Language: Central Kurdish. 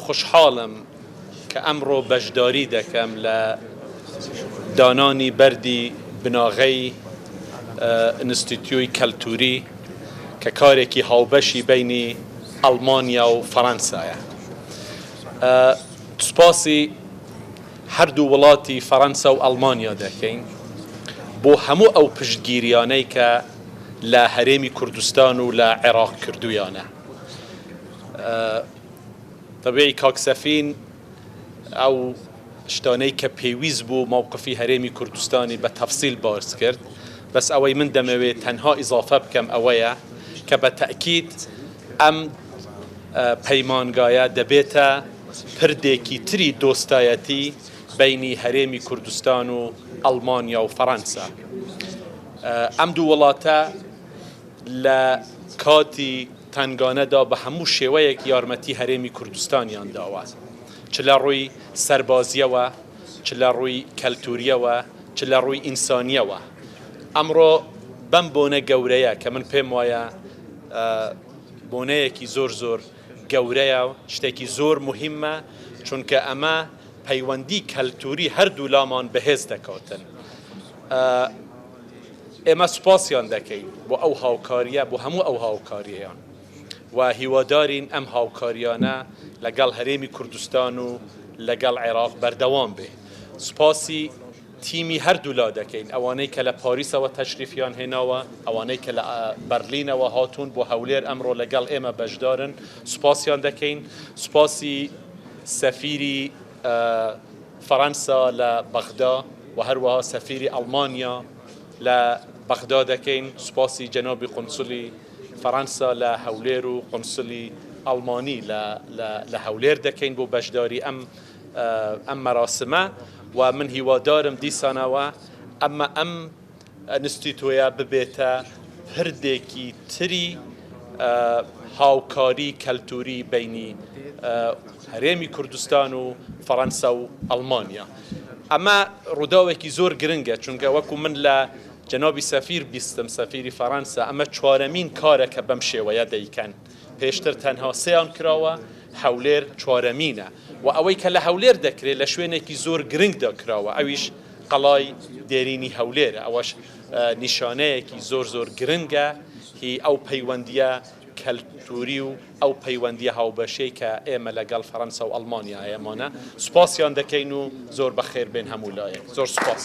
خۆشحاڵم کە ئەمڕۆ بەشداری دەکەم لە دانانی بەردی بناغەی ئینستیتیۆی کەلتوری کە کارێکی هاوبەشی بەینی ئەڵمانیا و فەڕەنسایە. سوپاسی هەردوو وڵاتی فەڕەنسا و ئەڵمانیا دەکەین بۆ هەموو ئەو پشتگیریانەی کە لە هەرێمی کوردستان و لە عێراق کردوویانە. تەبیعی کاک سەفین ئەو شتانەی کە پێویست بوو مەوقفی هەرێمی کوردستانی بە تەفسیل باس کرد، بەس ئەوەی من دەمەوێت تەنها ئیزافە بکەم ئەوەیە کە بە تەئکید ئەم پەیمانگایە دەبێتە پردێکی تری دۆستایەتی بەینی هەرێمی کوردستان و ئەڵمانیا و فەڕەنسا. ئەم دوو وڵاتە لە کاتی تەنگانەدا بە هەموو شێوەیەک یارمەتی هەرێمی کوردستانیان داوە، چ لە ڕووی سەربازییەوە، چ لە ڕووی کەلتوورییەوە، چ لە ڕووی ئینسانییەوە. ئەمڕۆ بەم بۆنە گەورەیە کە من پێم وایە بۆنەیەکی زۆر زۆر گەورەیە و شتێکی زۆر موهیمە، چونکە ئەمە پەیوەندی کەلتووری هەردوولامان بەهێز دەکاتن. ئێمە سوپاسیان دەکەین بۆ ئەو هاوکارییە، بۆ هەموو ئەو هاوکارییەیان و هیوادارین ئەم هاوکارییانە لەگەڵ هەرێمی کوردستان و لەگەڵ عێراق بەردەوام بێ. سوپاسی تیمی هەردوولا دەکەین، ئەوانەی کە لە پاریسەوە تەشریفیان هێناوە، ئەوانەی کە لە بەرلینەوە هاتوون بۆ هەولێر ئەمڕۆ لەگەڵ ئێمە بەشدارن، سوپاسیان دەکەین. سوپاسی سەفیری فەرەنسا لە بەغدا و هەروەها سەفیری ئەڵمانیا لە بەغدا دەکەین، سوپاسی جەنابی قونسولی فەرەنسا لە هەولێر و قونسولی ئەڵمانی لە هەولێر دەکەین بۆ بەشداری ئەم ئەم مەراسمە و من هیوادارم دیسانەوە ئەمە ئەم ئەنستیتۆیە ببێتە پردێکی تری هاوکاری کەلتوری بەینی هەرێمی کوردستان و فەڕەنسا و ئەڵمانیا. ئەمە ڕووداوێکی زۆر گرنگە چونکە وەکو من لە جەنابی سەفیر بیستم، سەفیری فەڕەنسا، ئەمە چوارەمین کارە کە بەم شێوەیە دەیکەن. پێشتر تەنها سێیان کراوە، هەولێر چوارەمینە و ئەوەی کە لە هەولێر دەکرێت لە شوێنێکی زۆر گرنگدا کراوە ئەویش قەڵای دێرینی هەولێرە، ئەوەش نیشانەیەکی زۆر زۆر گرنگە هی ئەو پەیوەندییە کەلتووری و ئەو پەیوەندییە هاوبەشەی کە ئێمە لەگەڵ فەرەنسا و ئەڵمانیا هەیەمانە. سوپاسیان دەکەین و زۆر بەخێربێن هەموو لایەک. زۆر سوپاس.